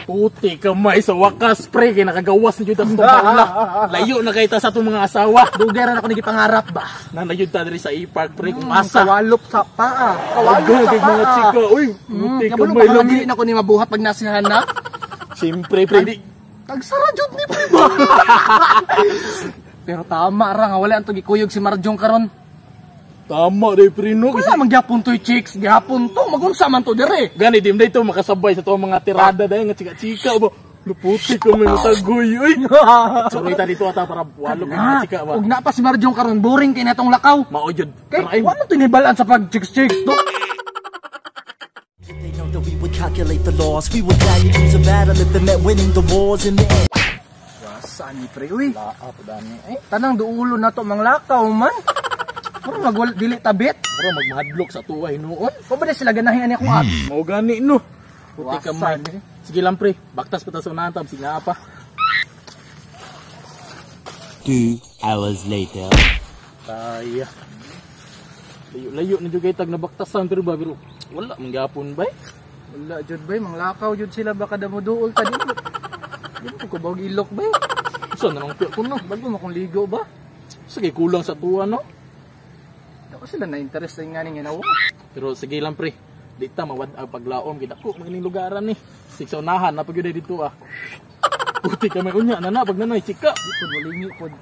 Puti kamay sa wakas pre kay nakagawas na jud ang paula. Layo na kay ta sa atong mga asawa. Dugay ra na ako nagipangarap ba. Nanayod ta diri sa e-park pre kung asa. Kawalop sa paa. Kawalop sa kay mga paa. chika oy. Puti Kabalo kamay ba lagi. dili na ko ni mabuhat pag nasihan na? Siyempre pre di. Tagsara jud ni pre ba. Pero tama ra nga wala ang gikuyog si Marjong karon. Tama re pre no. Wala man gyapon toy chicks, gyapon to magunsa man to dire. Gani di mo dito makasabay sa tuwang mga tirada dahil nga chika-chika ba. Luputi kami matagoy oy. Suroy ta dito ata para walo mga chika ba. Ug na pa si Marjong karon boring kay natong lakaw. Mao jud. Kay wa man tinibalaan sa pag chicks chicks to. They know that we would calculate the loss. We would gladly lose a battle if it meant winning the wars in the end. Wasa ni pre uy. Eh, tanang duulo na to manglakaw man. Mura magwal dili tabit. Mura magmahadlok sa tuwa hinuon. Wa ba na sila ganahin ani akong apps? Mao gani no. Puti Wasa kamay. ni. Sige lang pre, baktas pa ta sa unahan tab sige pa. 2 hours later. Taya. Layo-layo na jud kay tag nabaktasan pero ba pero wala man gyapon bay. Wala jud bay, manglakaw jud sila baka damuduol ta di. Di ko kubog ilok bay. Usa na lang ko no. Bago mo kong ligo ba? Sige kulang sa tuwa no. Ako sila na interest sa nga ning ginawa. Pero sige lang pre, di ta mawad-ag paglaom kay dako man ining lugaran ni. Sig sa unahan na pag dito ah. Puti kami unya na na pag nanay chika. Di pod molingi pod.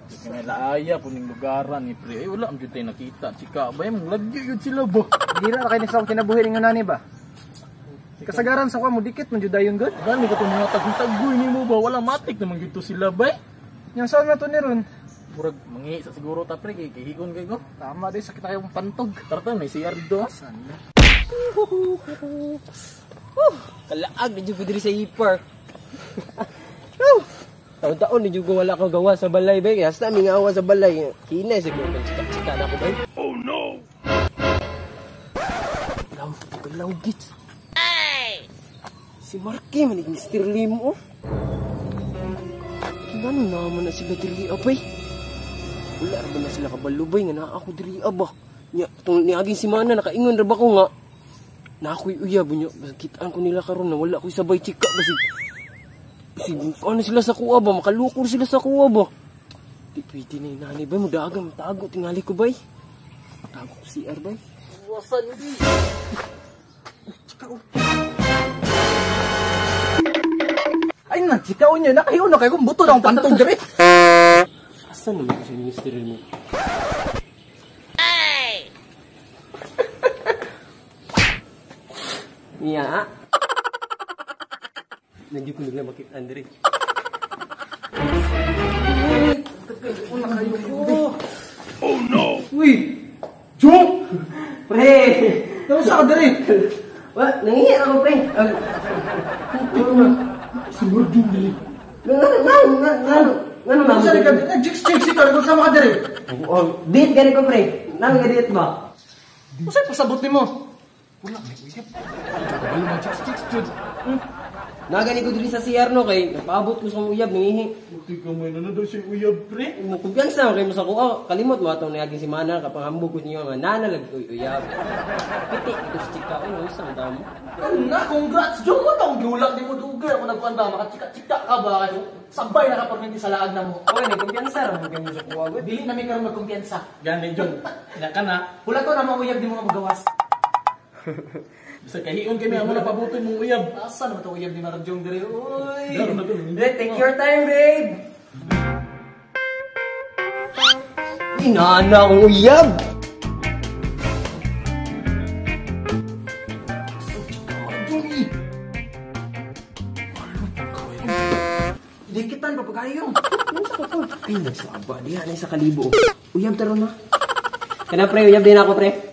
Kay laaya po ning lugaran ni pre. Ay wala man jud tay nakita. Chika ba mong lagyo jud sila ba. Dira ra kay ni sa akong kinabuhi ning nani ba? Kasagaran sa kwa mo dikit man jud dayon gud. Gani ka tong mga tagong-tagoy nimo ba wala matik naman jud to sila bay. Yang saan na to ni ron? Murag mangi sa siguro ta pre kay kihigon kay ko. Tama di sakit tayong pantog. Tara ta may CR dito ah. Saan na? Kalaag na jud ko diri sa e-park. Taon-taon na jud ko wala ko gawa sa balay bay. Kaya hasta mingawa sa balay. Hinay sa ko chika-chika na ako bay. Oh no. Law, law gits. Si Marky manig Mr. Lim oh. Ngano naman na sila diri abay? Wala ra ba na sila kabalubay nga naa ako diri aba. Nya tong niaging semana nakaingon ra ba ko nga na ako'y uyab nya kitaan ko nila karon na wala ko'y sabay chika basig. Basig ano sila sa kuha ba makalukor sila sa kuha ba. Di pwede na inani bay mo dagang tago tingali ko bay. Tago ko CR bay. Wasan di. Ay na, chika unya nakahiuno kay kung buto na akong pantog diri. Asa naman ko si Mr. Lim? Niya. Nandiyo ko nila makita Andre. Oh no. Uy! Jong! Pre! Nausa ka diri? Wa, nangihi ako pre. Si Marjong diri. Nga nga nga nga nga Nausa ka diri? Nag-chicks chicks ikaw kung sama ka diri. Oh, date gani ko pre. Nang nga date ba? Unsay pasabot nimo? Wala may uyab. Kabalo man chicks chicks jud. Nagani ko diri sa CR no kay napaabot ko sa akong uyab nangihi. Puti kamay na na daw siya uyab pre. Mo kumpiyansa kay mo sa kuha. Kalimot mo atong niaging si Mana kapanghambog ko niyo nga nana lagi ko uyab. Piti ko sa chika oh, isang damo. Na, congrats Jong! Wala akong giulak nimo dugay ako nagkuan ba makachika-chika ka ba kayo? Sabay na ka perminti sa laag na mo. Okay, nagkumpiyansa ra mo kay mo sa kuha gud. Dili na mi karon magkumpiyansa. Gani Jong. Nya ka na. Wala to na mauyab nimo nga magawas. Bisa kahion kami amo na pabutoy mong uyab. Asa naman to uyab ni Marjong diri? Uy. Daro na to. Take your time, babe. Inana akong uyab. Dikitan pa pagayo. Ay, nagsaba diha na sa kalibo. Uyab taron na. Kana pre, uyab din ako pre.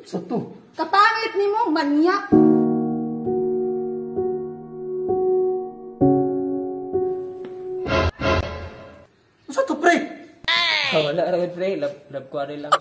Sa to? Kapangit nimo, manyak. Sa to pre? Wala ra gud pre, love love ko lang.